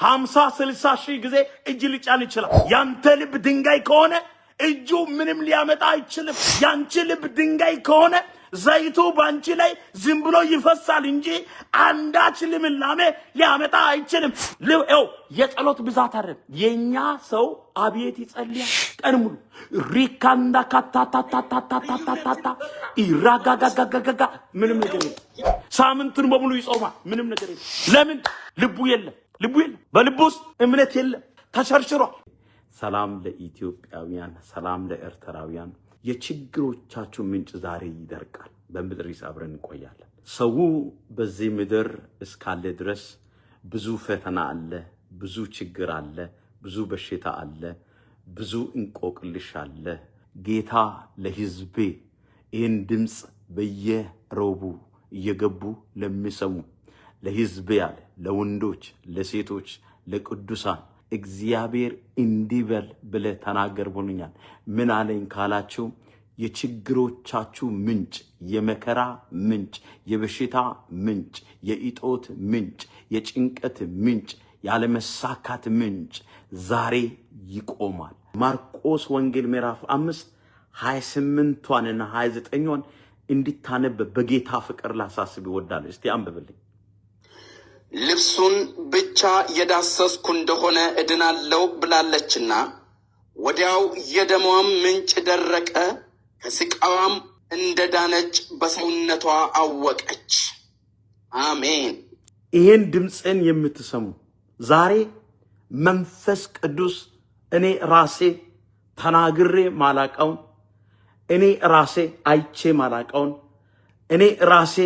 50 60 ሺህ ጊዜ እጅ ሊጫን ይችላል። ያንተ ልብ ድንጋይ ከሆነ እጁ ምንም ሊያመጣ አይችልም። ያንቺ ልብ ድንጋይ ከሆነ ዘይቱ በአንቺ ላይ ዝም ብሎ ይፈሳል እንጂ አንዳች ልምላሜ ሊያመጣ አይችልም። ው የጸሎት ብዛት አይደለም። የኛ ሰው አቤት ይጸልያል ቀን ሙሉ ሪካንዳ ካታታታታታታታታ ኢራጋጋጋጋጋ ምንም ነገር የለም። ሳምንቱን በሙሉ ይጾማል። ምንም ነገር የለም። ለምን? ልቡ የለም። ልቡ የለም። በልቡ ውስጥ እምነት የለም። ተሸርሽሯል። ሰላም ለኢትዮጵያውያን፣ ሰላም ለኤርትራውያን። የችግሮቻችሁ ምንጭ ዛሬ ይደርቃል። በምድር አብረን እንቆያለን። ሰው በዚህ ምድር እስካለ ድረስ ብዙ ፈተና አለ፣ ብዙ ችግር አለ፣ ብዙ በሽታ አለ፣ ብዙ እንቆቅልሽ አለ። ጌታ ለሕዝቤ ይህን ድምፅ በየሮቡ እየገቡ ለሚሰሙ ለሕዝቤ አለ፣ ለወንዶች፣ ለሴቶች፣ ለቅዱሳን እግዚአብሔር እንዲበል ብለህ ተናገር ብሎኛል። ምን አለኝ ካላችሁ የችግሮቻችሁ ምንጭ፣ የመከራ ምንጭ፣ የበሽታ ምንጭ፣ የኢጦት ምንጭ፣ የጭንቀት ምንጭ፣ ያለመሳካት ምንጭ ዛሬ ይቆማል። ማርቆስ ወንጌል ምዕራፍ 5 28ቷንና 29ኟን እንዲታነብ በጌታ ፍቅር ላሳስብ ይወዳል። እስቲ አንብብልኝ። ልብሱን ብቻ የዳሰስኩ እንደሆነ እድናለሁ ብላለችና፣ ወዲያው የደሟም ምንጭ ደረቀ፣ ከስቃዋም እንደ ዳነች በሰውነቷ አወቀች። አሜን። ይህን ድምፅን የምትሰሙ ዛሬ መንፈስ ቅዱስ እኔ ራሴ ተናግሬ ማላቀውን፣ እኔ ራሴ አይቼ ማላቀውን፣ እኔ ራሴ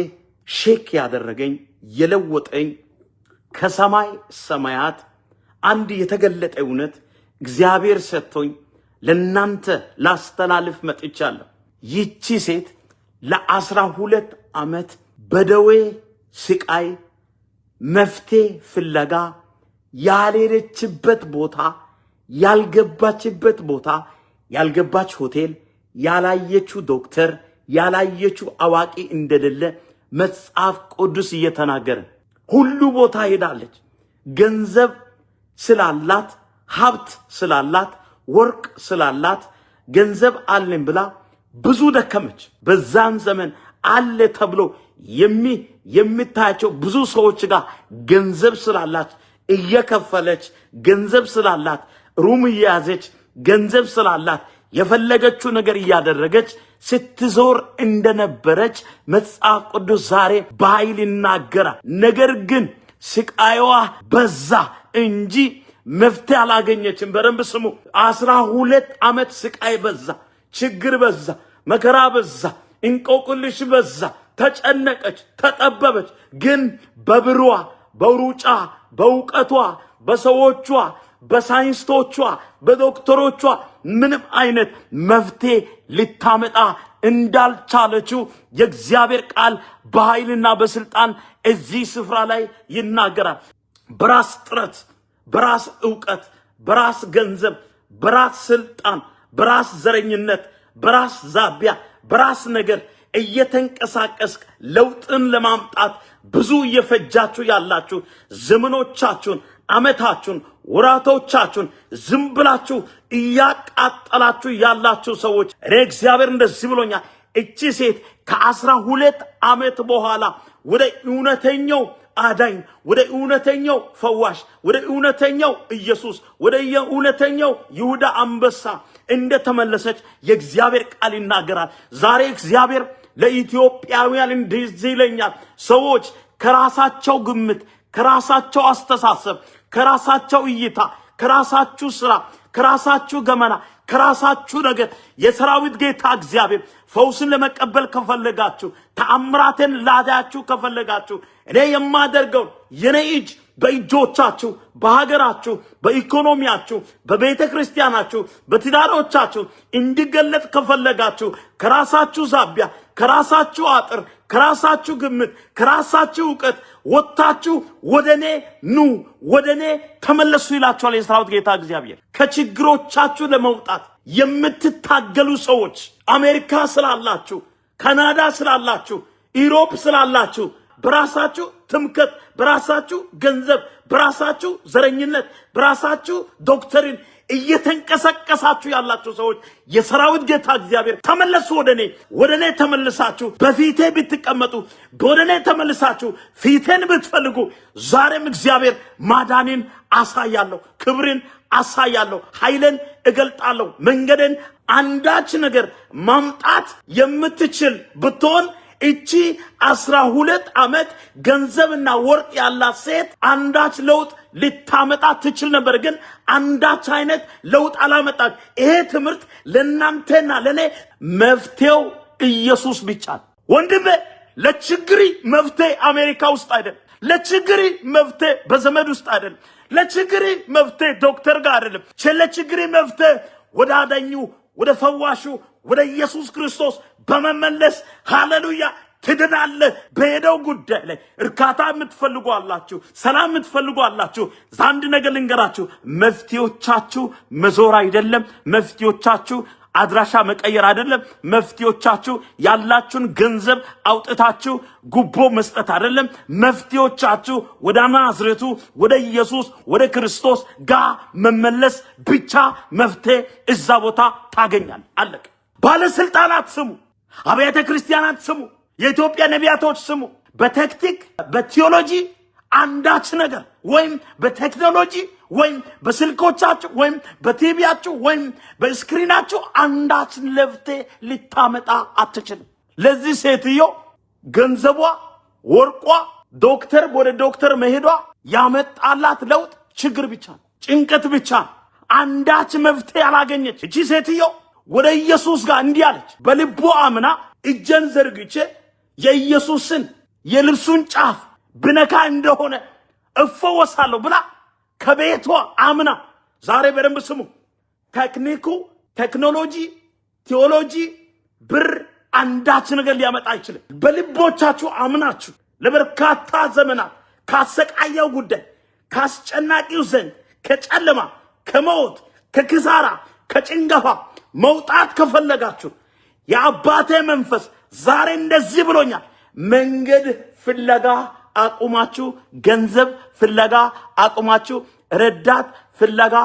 shake ያደረገኝ የለወጠኝ ከሰማይ ሰማያት አንድ የተገለጠ እውነት እግዚአብሔር ሰጥቶኝ ለናንተ ላስተላልፍ መጥቻለሁ። ይቺ ሴት ለ12 ዓመት በደዌ ስቃይ መፍትሄ ፍለጋ ያልሄደችበት ቦታ፣ ያልገባችበት ቦታ፣ ያልገባች ሆቴል፣ ያላየችው ዶክተር፣ ያላየችው አዋቂ እንደሌለ መጽሐፍ ቅዱስ እየተናገረ ሁሉ ቦታ ሄዳለች። ገንዘብ ስላላት፣ ሀብት ስላላት፣ ወርቅ ስላላት ገንዘብ አለኝ ብላ ብዙ ደከመች። በዛን ዘመን አለ ተብሎ የምታያቸው ብዙ ሰዎች ጋር ገንዘብ ስላላት እየከፈለች፣ ገንዘብ ስላላት room እየያዘች፣ ገንዘብ ስላላት የፈለገችው ነገር እያደረገች ስትዞር እንደነበረች መጽሐፍ ቅዱስ ዛሬ በኃይል ይናገራል። ነገር ግን ስቃይዋ በዛ እንጂ መፍትሄ አላገኘችም። በደንብ ስሙ። 12 ዓመት ስቃይ በዛ፣ ችግር በዛ፣ መከራ በዛ፣ እንቆቅልሽ በዛ። ተጨነቀች፣ ተጠበበች። ግን በብሯ፣ በሩጫ፣ በእውቀቷ፣ በሰዎቿ፣ በሳይንስቶቿ፣ በዶክተሮቿ ምንም አይነት መፍትሄ ልታመጣ እንዳልቻለችው የእግዚአብሔር ቃል በኃይልና በስልጣን እዚህ ስፍራ ላይ ይናገራል። በራስ ጥረት፣ በራስ ዕውቀት፣ በራስ ገንዘብ፣ በራስ ስልጣን፣ በራስ ዘረኝነት፣ በራስ ዛቢያ፣ በራስ ነገር እየተንቀሳቀስክ ለውጥን ለማምጣት ብዙ እየፈጃችሁ ያላችሁ ዘመኖቻችሁን፣ ዓመታችሁን፣ ወራቶቻችሁን ዝም ብላችሁ እያቃጠላችሁ ያላችሁ ሰዎች እኔ እግዚአብሔር እንደዚህ ብሎኛል። እቺ ሴት ከ12 ዓመት በኋላ ወደ እውነተኛው አዳኝ፣ ወደ እውነተኛው ፈዋሽ፣ ወደ እውነተኛው ኢየሱስ፣ ወደ እውነተኛው ይሁዳ አንበሳ እንደተመለሰች የእግዚአብሔር ቃል ይናገራል። ዛሬ እግዚአብሔር ለኢትዮጵያውያን እንደዚህ ይለኛል። ሰዎች ከራሳቸው ግምት፣ ከራሳቸው አስተሳሰብ፣ ከራሳቸው እይታ፣ ከራሳችሁ ስራ፣ ከራሳችሁ ገመና፣ ከራሳችሁ ነገር የሰራዊት ጌታ እግዚአብሔር ፈውስን ለመቀበል ከፈለጋችሁ፣ ተአምራትን ላዳያችሁ ከፈለጋችሁ እኔ የማደርገው የኔ እጅ በእጆቻችሁ፣ በሀገራችሁ፣ በኢኮኖሚያችሁ፣ በቤተ ክርስቲያናችሁ፣ በትዳሮቻችሁ እንዲገለጥ ከፈለጋችሁ ከራሳችሁ ዛቢያ፣ ከራሳችሁ አጥር፣ ከራሳችሁ ግምት፣ ከራሳችሁ እውቀት ወጥታችሁ ወደ እኔ ኑ፣ ወደ እኔ ተመለሱ ይላችኋል የሰራዊት ጌታ እግዚአብሔር። ከችግሮቻችሁ ለመውጣት የምትታገሉ ሰዎች አሜሪካ ስላላችሁ፣ ካናዳ ስላላችሁ፣ Europe ስላላችሁ በራሳችሁ ትምክህት፣ በራሳችሁ ገንዘብ፣ በራሳችሁ ዘረኝነት፣ በራሳችሁ doctrine እየተንቀሳቀሳችሁ ያላችሁ ሰዎች የሰራዊት ጌታ እግዚአብሔር ተመለሱ፣ ወደ እኔ፣ ወደ እኔ ተመልሳችሁ በፊቴ ብትቀመጡ፣ ወደ እኔ ተመልሳችሁ ፊቴን ብትፈልጉ ዛሬም እግዚአብሔር ማዳኔን አሳያለሁ፣ ክብርን አሳያለሁ፣ ኃይልን እገልጣለሁ፣ መንገድን አንዳች ነገር ማምጣት የምትችል ብትሆን እቺ 12 ዓመት ገንዘብና ወርቅ ያላት ሴት አንዳች ለውጥ ልታመጣ ትችል ነበር፣ ግን አንዳች አይነት ለውጥ አላመጣች። ይሄ ትምህርት ለእናንተና ለእኔ መፍትሄው ኢየሱስ ብቻ ነው። ወንድሜ፣ ለችግሪ መፍትሄ አሜሪካ ውስጥ አይደለም። ለችግሪ መፍትሄ በዘመድ ውስጥ አይደለም። ለችግሪ መፍትሄ ዶክተር ጋር አይደለም። ለችግሪ መፍትሄ ወደ አዳኙ፣ ወደ ፈዋሹ፣ ወደ ኢየሱስ ክርስቶስ በመመለስ ሃሌሉያ ትድናለህ። በሄደው ጉዳይ ላይ እርካታ የምትፈልጉ አላችሁ፣ ሰላም የምትፈልጉ አላችሁ። አንድ ነገር ልንገራችሁ፣ መፍትሄዎቻችሁ መዞር አይደለም። መፍትሄዎቻችሁ አድራሻ መቀየር አይደለም። መፍትሄዎቻችሁ ያላችሁን ገንዘብ አውጥታችሁ ጉቦ መስጠት አይደለም። መፍትሄዎቻችሁ ወደ ናዝሬቱ ወደ ኢየሱስ ወደ ክርስቶስ ጋር መመለስ ብቻ መፍትሄ እዛ ቦታ ታገኛል። አለቀ። ባለስልጣናት ስሙ፣ አብያተ ክርስቲያናት ስሙ፣ የኢትዮጵያ ነቢያቶች ስሙ። በቴክኒክ፣ በቲዮሎጂ አንዳች ነገር ወይም በቴክኖሎጂ ወይም በስልኮቻችሁ ወይም በቲቪያችሁ ወይም በ screen ኣችሁ አንዳች መፍትሄ ልታመጣ አትችልም። ለዚህ ሴትዮ ገንዘቧ፣ ወርቋ፣ ዶክተር ወደ ዶክተር መሄዷ ያመጣላት ለውጥ ችግር ብቻ ነው፣ ጭንቀት ብቻ ነው። አንዳች መፍትሄ አላገኘች። እቺ ሴትዮ ወደ ኢየሱስ ጋር እንዲህ አለች። በልቧ አምና እጄን ዘርግቼ የኢየሱስን የልብሱን ጫፍ ብነካ እንደሆነ እፈወሳለሁ ብላ ከቤቷ አምና። ዛሬ በደንብ ስሙ። ቴክኒኩ፣ ቴክኖሎጂ፣ ቴዎሎጂ፣ ብር አንዳች ነገር ሊያመጣ አይችልም። በልቦቻችሁ አምናችሁ ለበርካታ ዘመናት ካሰቃየው ጉዳይ፣ ካስጨናቂው ዘንድ፣ ከጨለማ፣ ከሞት፣ ከኪሳራ፣ ከጭንገፋ መውጣት ከፈለጋችሁ የአባቴ መንፈስ ዛሬ እንደዚህ ብሎኛል። መንገድ ፍለጋ አቁማችሁ፣ ገንዘብ ፍለጋ አቁማችሁ፣ ረዳት ፍለጋ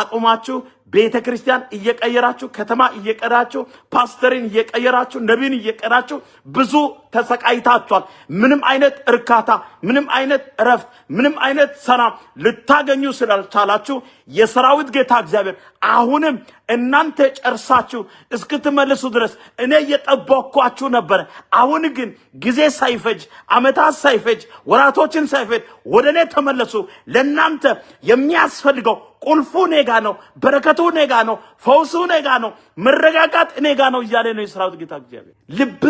አቁማችሁ፣ ቤተ ክርስቲያን እየቀየራችሁ፣ ከተማ እየቀየራችሁ፣ ፓስተርን እየቀየራችሁ፣ ነቢይን እየቀየራችሁ ብዙ ተሰቃይታችኋል። ምንም አይነት እርካታ፣ ምንም አይነት እረፍት፣ ምንም አይነት ሰላም ልታገኙ ስላልቻላችሁ የሰራዊት ጌታ እግዚአብሔር አሁንም እናንተ ጨርሳችሁ እስክትመልሱ ድረስ እኔ እየጠበኳችሁ ነበረ። አሁን ግን ጊዜ ሳይፈጅ፣ ዓመታት ሳይፈጅ፣ ወራቶችን ሳይፈጅ ወደ እኔ ተመለሱ። ለእናንተ የሚያስፈልገው ቁልፉ እኔ ጋ ነው፣ በረከቱ እኔ ጋ ነው፣ ፈውሱ እኔ ጋ ነው፣ መረጋጋት እኔ ጋ ነው እያለ ነው የሰራዊት ጌታ እግዚአብሔር። ልብ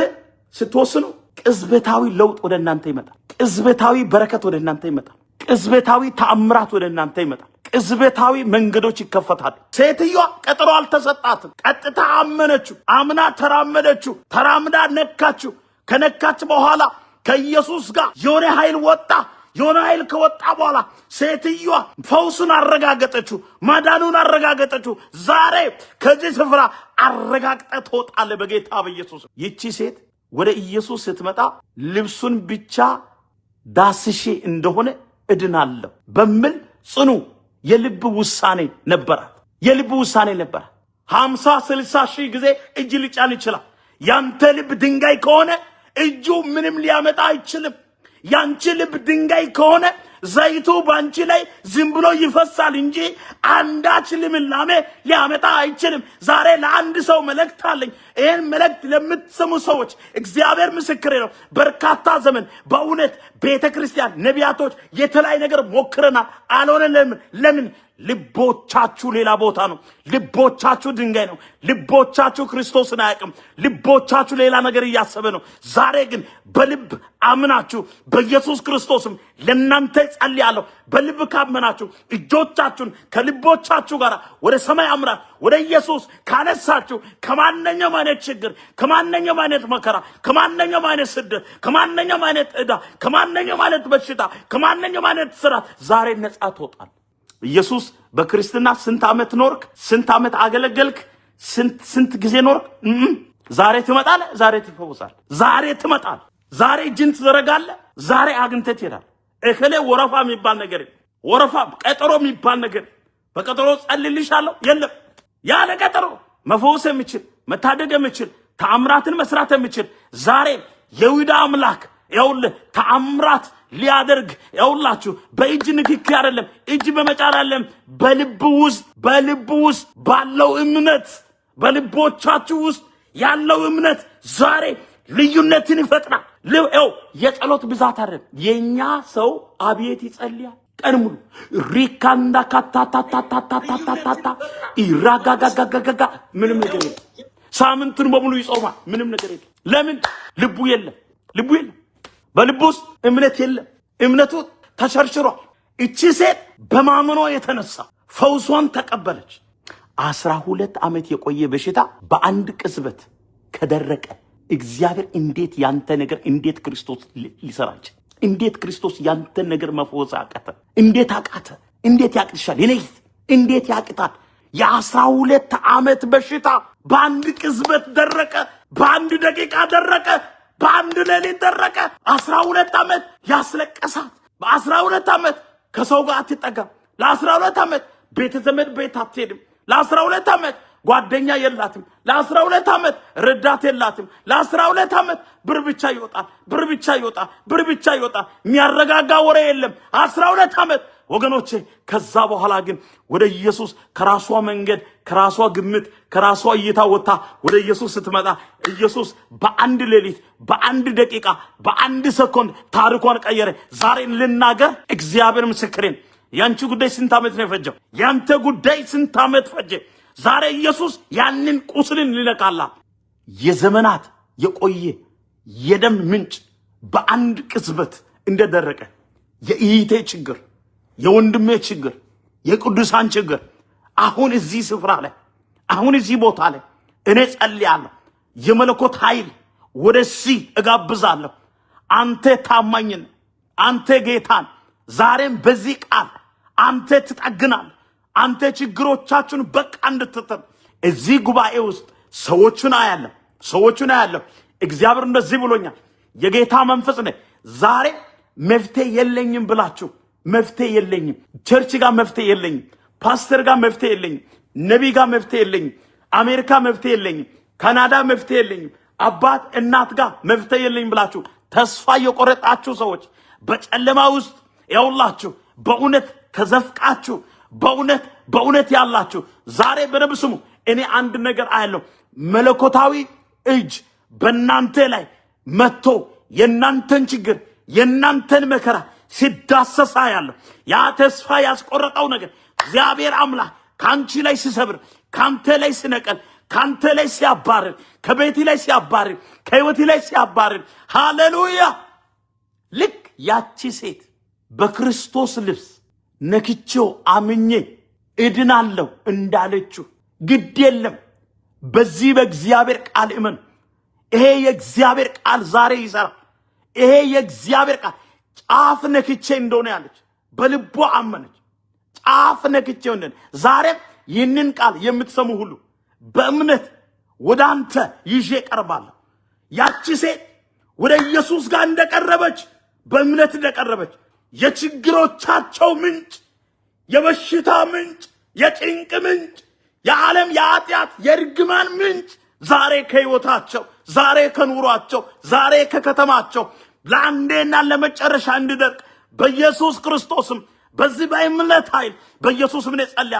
ስትወስኑ ቅጽበታዊ ለውጥ ወደ እናንተ ይመጣል። ቅጽበታዊ በረከት ወደ እናንተ ይመጣል። ቅጽበታዊ ተአምራት ወደ እናንተ ይመጣል። ቅጽበታዊ መንገዶች ይከፈታሉ። ሴትዮዋ ቀጠሮ አልተሰጣትም። ቀጥታ አመነችው። አምና ተራመደችው። ተራምዳ ነካችው። ከነካች በኋላ ከኢየሱስ ጋር የሆነ ኃይል ወጣ። የሆነ ኃይል ከወጣ በኋላ ሴትዮዋ ፈውሱን አረጋገጠችው፣ ማዳኑን አረጋገጠችው። ዛሬ ከዚህ ስፍራ አረጋግጠህ ትወጣለህ በጌታ በኢየሱስ። ይቺ ሴት ወደ ኢየሱስ ስትመጣ ልብሱን ብቻ ዳስሼ እንደሆነ እድናለሁ በሚል ጽኑ የልብ ውሳኔ ነበራት። የልብ ውሳኔ ነበራት። 50 60 ሺህ ጊዜ እጅ ሊጫን ይችላል። ያንተ ልብ ድንጋይ ከሆነ እጁ ምንም ሊያመጣ አይችልም። ያንቺ ልብ ድንጋይ ከሆነ ዘይቱ ባንቺ ላይ ዝም ብሎ ይፈሳል እንጂ አንዳች ልምላሜ ሊያመጣ አይችልም። ዛሬ ለአንድ ሰው መልእክት አለኝ። ይህን መልእክት ለምትሰሙ ሰዎች እግዚአብሔር ምስክሬ ነው። በርካታ ዘመን በእውነት ቤተ ክርስቲያን፣ ነቢያቶች የተለያየ ነገር ሞክረናል፣ አልሆነልንም። ለምን? ልቦቻችሁ ሌላ ቦታ ነው። ልቦቻችሁ ድንጋይ ነው። ልቦቻችሁ ክርስቶስን አያውቅም። ልቦቻችሁ ሌላ ነገር እያሰበ ነው። ዛሬ ግን በልብ አምናችሁ በኢየሱስ ክርስቶስም ለእናንተ ጸልያለሁ። በልብ ካመናችሁ እጆቻችሁን ከልቦቻችሁ ጋር ወደ ሰማይ አምራት ወደ ኢየሱስ ካነሳችሁ ከማንኛውም አይነት ችግር፣ ከማንኛውም አይነት መከራ፣ ከማንኛውም አይነት ስደት፣ ከማንኛውም አይነት ዕዳ፣ ከማንኛውም አይነት በሽታ፣ ከማንኛውም አይነት ስራት ዛሬ ነጻ ትወጣል። ኢየሱስ በክርስትና ስንት ዓመት ኖርክ? ስንት ዓመት አገለገልክ? ስንት ጊዜ ኖርክ? ዛሬ ትመጣለህ። ዛሬ ትፈውሳለህ። ዛሬ ትመጣለህ። ዛሬ እጅን ትዘረጋለህ። ዛሬ አግኝተህ ትሄዳለህ። እከሌ ወረፋ የሚባል ነገር፣ ወረፋ ቀጠሮ የሚባል ነገር፣ በቀጠሮ ጸልልሻለሁ የለም። ያለ ቀጠሮ መፈወስ የሚችል፣ መታደግ የሚችል፣ ተአምራትን መስራት የሚችል ዛሬ የይሁዳ አምላክ ይኸውልህ ተአምራት ሊያደርግ ይኸውላችሁ፣ በእጅ ንክኪ አይደለም፣ እጅ በመጫን አይደለም፣ በልብ ውስጥ፣ በልብ ውስጥ ባለው እምነት፣ በልቦቻችሁ ውስጥ ያለው እምነት ዛሬ ልዩነትን ይፈጥራል። ይኸው የጸሎት ብዛት አይደለም። የኛ ሰው አቤት ይጸልያል ቀን ሙሉ ሪካንዳ ካታታታታታታታታ ኢራጋጋጋጋጋ ምንም ነገር የለም። ሳምንቱን በሙሉ ይጾማል። ምንም ነገር የለም። ለምን? ልቡ የለም። ልቡ የለም። በልቡ ውስጥ እምነት የለም። እምነቱ ተሸርሽሯል። እቺ ሴት በማመኗ የተነሳ ፈውሷን ተቀበለች። 12 ዓመት የቆየ በሽታ በአንድ ቅጽበት ከደረቀ እግዚአብሔር እንዴት ያንተ ነገር፣ እንዴት ክርስቶስ ሊሰራ ይችላል? እንዴት ክርስቶስ ያንተን ነገር መፈወስ አቃተ? እንዴት አቃተ? እንዴት ያቅትሻል? የኔ እንዴት ያቅታል? የ12 ዓመት በሽታ በአንድ ቅጽበት ደረቀ። በአንድ ደቂቃ ደረቀ። በአንድ ሌሊት ደረቀ። 12 ዓመት ያስለቀሳት፣ በ12 ዓመት ከሰው ጋር አትጠጋም። ለ12 ዓመት ቤተ ዘመድ ቤት አትሄድም። ለ12 ዓመት ጓደኛ የላትም። ለ12 ዓመት ረዳት የላትም። ለ12 ዓመት ብር ብቻ ይወጣል፣ ብር ብቻ ይወጣል፣ ብር ብቻ ይወጣል። የሚያረጋጋ ወሬ የለም። 12 ዓመት ወገኖቼ። ከዛ በኋላ ግን ወደ ኢየሱስ ከራሷ መንገድ፣ ከራሷ ግምት፣ ከራሷ እይታ ወጥታ ወደ ኢየሱስ ስትመጣ ኢየሱስ በአንድ ሌሊት፣ በአንድ ደቂቃ፣ በአንድ ሰኮንድ ታሪኳን ቀየረ። ዛሬን ልናገር፣ እግዚአብሔር ምስክሬን። ያንቺ ጉዳይ ስንት ዓመት ነው የፈጀው? ያንተ ጉዳይ ስንት ዓመት ፈጀ? ዛሬ ኢየሱስ ያንን ቁስልን ሊነካላ። የዘመናት የቆየ የደም ምንጭ በአንድ ቅጽበት እንደደረቀ የእህቴ ችግር፣ የወንድሜ ችግር፣ የቅዱሳን ችግር አሁን እዚህ ስፍራ ላይ፣ አሁን እዚህ ቦታ ላይ እኔ ጸልያለሁ። የመለኮት ኃይል ወደዚህ እጋብዛለሁ። አንተ ታማኝን፣ አንተ ጌታን፣ ዛሬም በዚህ ቃል አንተ ትጠግናለህ። አንተ ችግሮቻችሁን በቃ እንድትጥል እዚህ ጉባኤ ውስጥ ሰዎቹን አያለሁ፣ ሰዎቹን አያለሁ። እግዚአብሔር እንደዚህ ብሎኛል። የጌታ መንፈስ ነው። ዛሬ መፍትሄ የለኝም ብላችሁ፣ መፍትሄ የለኝም፣ church ጋር መፍትሄ የለኝም፣ ፓስተር ጋር መፍትሄ የለኝም፣ ነቢይ ጋር መፍትሄ የለኝም፣ አሜሪካ መፍትሄ የለኝም፣ ካናዳ መፍትሄ የለኝም፣ አባት እናት ጋር መፍትሄ የለኝም ብላችሁ ተስፋ የቆረጣችሁ ሰዎች፣ በጨለማ ውስጥ ያውላችሁ በእውነት ተዘፍቃችሁ፣ በእውነት በእውነት ያላችሁ ዛሬ በደንብ ስሙ። እኔ አንድ ነገር አያለሁ። መለኮታዊ እጅ በእናንተ ላይ መጥቶ የእናንተን ችግር፣ የእናንተን መከራ ሲዳሰሳ ያለው ያ ተስፋ ያስቆረጠው ነገር እግዚአብሔር አምላክ ከአንቺ ላይ ሲሰብር፣ ከአንተ ላይ ሲነቀል፣ ከአንተ ላይ ሲያባርር፣ ከቤቲ ላይ ሲያባርር፣ ከህይወቲ ላይ ሲያባርር፣ ሃሌሉያ! ልክ ያቺ ሴት በክርስቶስ ልብስ ነክቼው አምኜ እድናለሁ እንዳለችው፣ ግድ የለም፣ በዚህ በእግዚአብሔር ቃል እመን። ይሄ የእግዚአብሔር ቃል ዛሬ ይሰራል። ይሄ የእግዚአብሔር ቃል ጫፍ ነክቼ እንደሆነ ያለች በልቧ አመነች። ጫፍ ነክቼ እንደሆነ ዛሬም ይህንን ቃል የምትሰሙ ሁሉ በእምነት ወደ አንተ ይዤ ቀርባለሁ። ያቺ ሴት ወደ ኢየሱስ ጋር እንደቀረበች፣ በእምነት እንደቀረበች፣ የችግሮቻቸው ምንጭ፣ የበሽታ ምንጭ፣ የጭንቅ ምንጭ፣ የዓለም የኃጢአት የእርግማን ምንጭ ዛሬ ከሕይወታቸው፣ ዛሬ ከኑሯቸው፣ ዛሬ ከከተማቸው ለአንዴና ለመጨረሻ እንዲደርቅ በኢየሱስ ክርስቶስም በዚህ በእምነት ኃይል በኢየሱስ ምን ጸልያ